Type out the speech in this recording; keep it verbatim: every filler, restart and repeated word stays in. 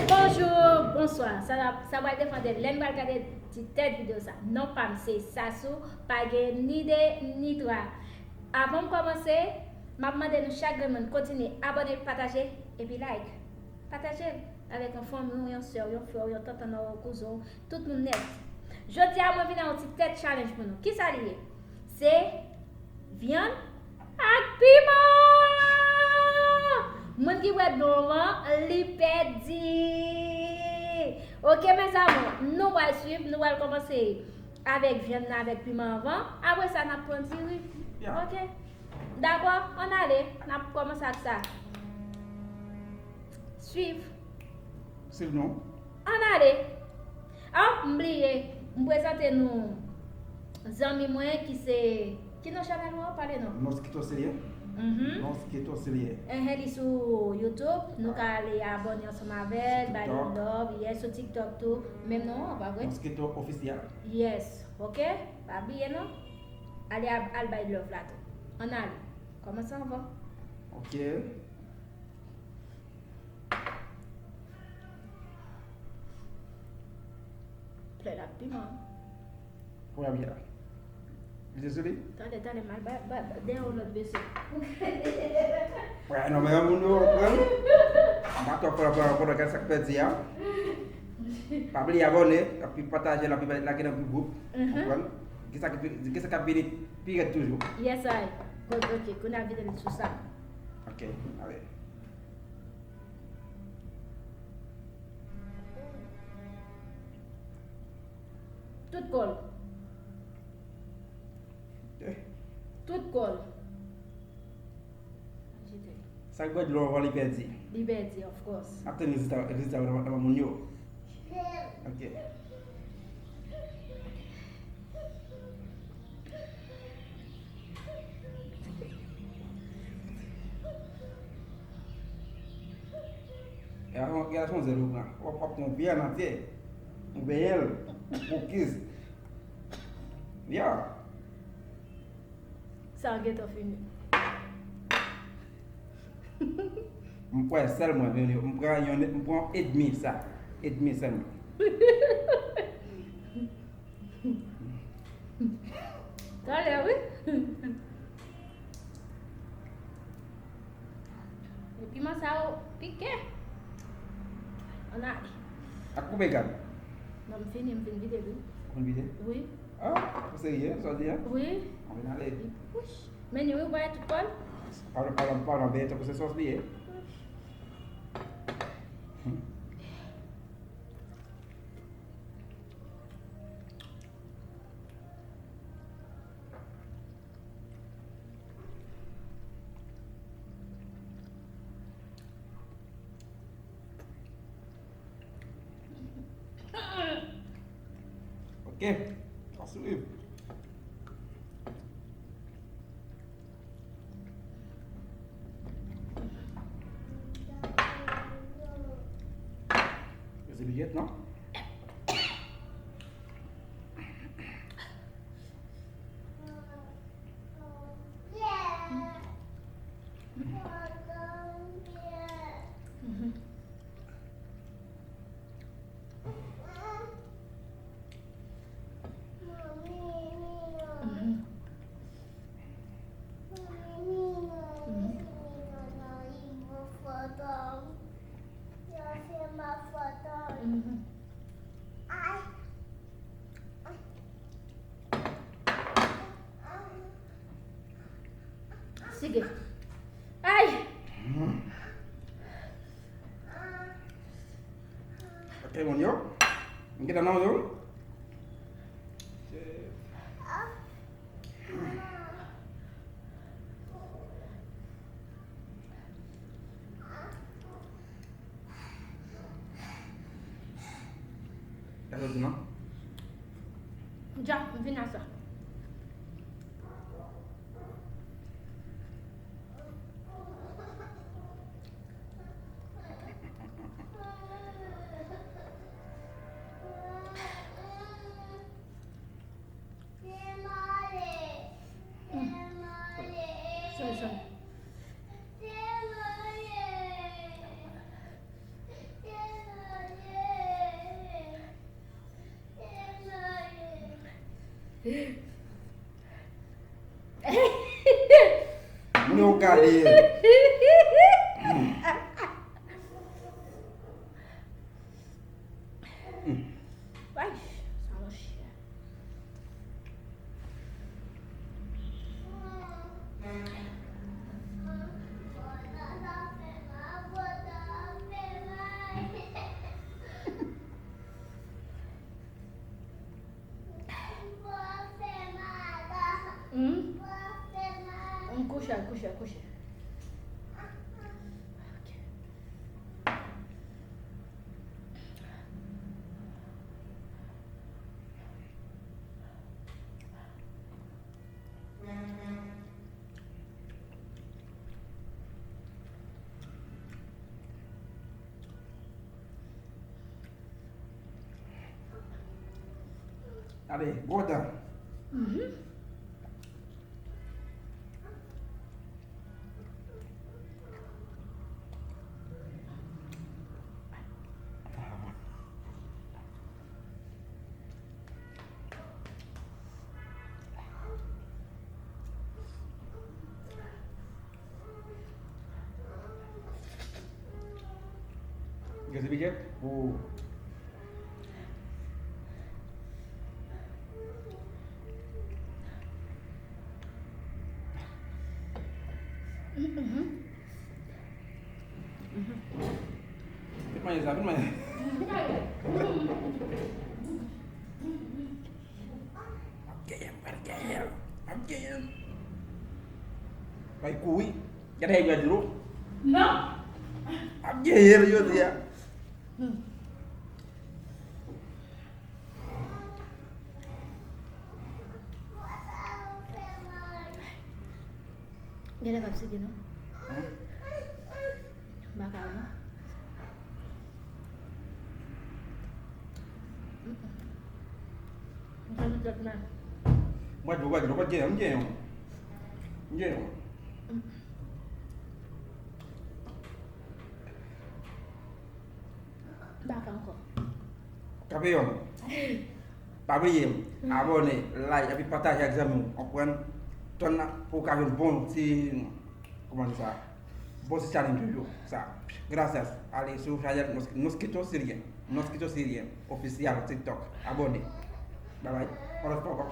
Bonjou, bonswa. Sa, sa pral depann de lè n pral gade ti tèt videyo sa. Non pa m se Sasou, pa gen ni de ni twa. Avan m kòmanse, m ap mande nou chak grenn moun kontinye abòne, pataje epi like. Pataje l avèk yon fanmi w, yon sè w, yon frè w, yon tantan w, kouzen w, tout moun nèt. Jodi a mwen vin ak yon ti tèt challenge pou nou. Kisa li ye? Se vyann ak piman! Moun ki bwè dlo anvan, li pèdi. Oke, mes amours, nou pral swiv, nou pral kòmanse avèk vyann nan, avèk piman anvan. Apre sa, n ap pran diri. Ya. Oke? Dakò? Ann ale, n ap kòmanse ak sa. Swiv. Swiv nou. Ann ale. Oh, m bliye. M prezante nou zanmi mwen ki se, ki non chanèl ou an? Pale non. Mosquito Serie. Mhm. Mosquito Serie. Enhen, li sou YouTube. Nou ka ale abòne ansanm avè l, bay li love. Yes, sou TikTok tou. Menm non an, pa vre? Mosquito Official. Yes, oke? Pa bliye non. Ale ab-, al bay love la tou. Ann ale. Kòmanse anvan. Oke. Plè la piman. Premye a. Li te sou li? Talè, talè, m al ba, ba, ba, dèyè yon lòt vese. Wè, non, men moun yo, wè. M pa twò pran, pran, pran, gad sa k pèdi a. Pa bliye abòne, epi pataje l, epi lage nan gwoup, gwoup. Mhm. Konprann? Gen sa ki pi, gen sa k ap vini pi rèd toujou. Yes, I. Good, ok. Kounye a vide l sou sa. Ok, ale. Tout kò l. Eh. Tout kò l. Jete l. Sa k bwè dlo anvan li pèdi. Li pèdi, of course. N ap tann rezilta, rezilta yo nan, nan men moun yo. Ok. Gade yon, gade yon zèl ou pran. W ap, w ap pran yon vyann antye. Ou benyen l. Ou kiz. Ya. Sa gentan fini. M pran sèl mwen, m pran yon, m pran edmi sa. Edmi sèlman. Talè, wi. E piman sa yo pike. Ann ale. Ak koupe gad. Non, m fini, m fin vide l, wi. Ou fin vide? Wi. Ah, ou serye, sa w di a? Wi. Ann ale. Wouch. Men ni wi, ou pa wè tout kò l? Pardon, pardon, pardon, ben, tankou se sòs li ye. Ok, pa swiv. Yo se liyèt, non? Sige. Ay! Ok, moun yo. M gentan nan yo. Sa soti non? Dja, m vin a sa. Sorry, sorry. Moun yo gade. Ay, sa monchè. Hmm? Hmm, kouche, kouche, kouche. Ok. Ale, gwo dan. Mhm. Gen se piket? Ou. Vin manje sa, vin manje. M ap genyen, m pral genyen. M ap genyen. Bay kouri. Gade yon dlo. Non. M ap genyen jodi a. Genlè p ap sede non. Hmm? M pa ka non. M fè tout lòt men. Mwen dlo, mwen dlo, mwen genyen, m genyen. M genyen. M pa ka ankò. Kanpe yon. Pa bliye, abòne, like, epi pataje ak zanmi w, konprann? Tann pou w ka jwenn bon ti, kòman di sa? Bon ti challenge yo, sa. Gracias. Ale sou chanèl Nos, Nos Quito Sirien. Nos Quito Sirien Official TikTok. Abòne. Bye bye. On lòt fwa ankò.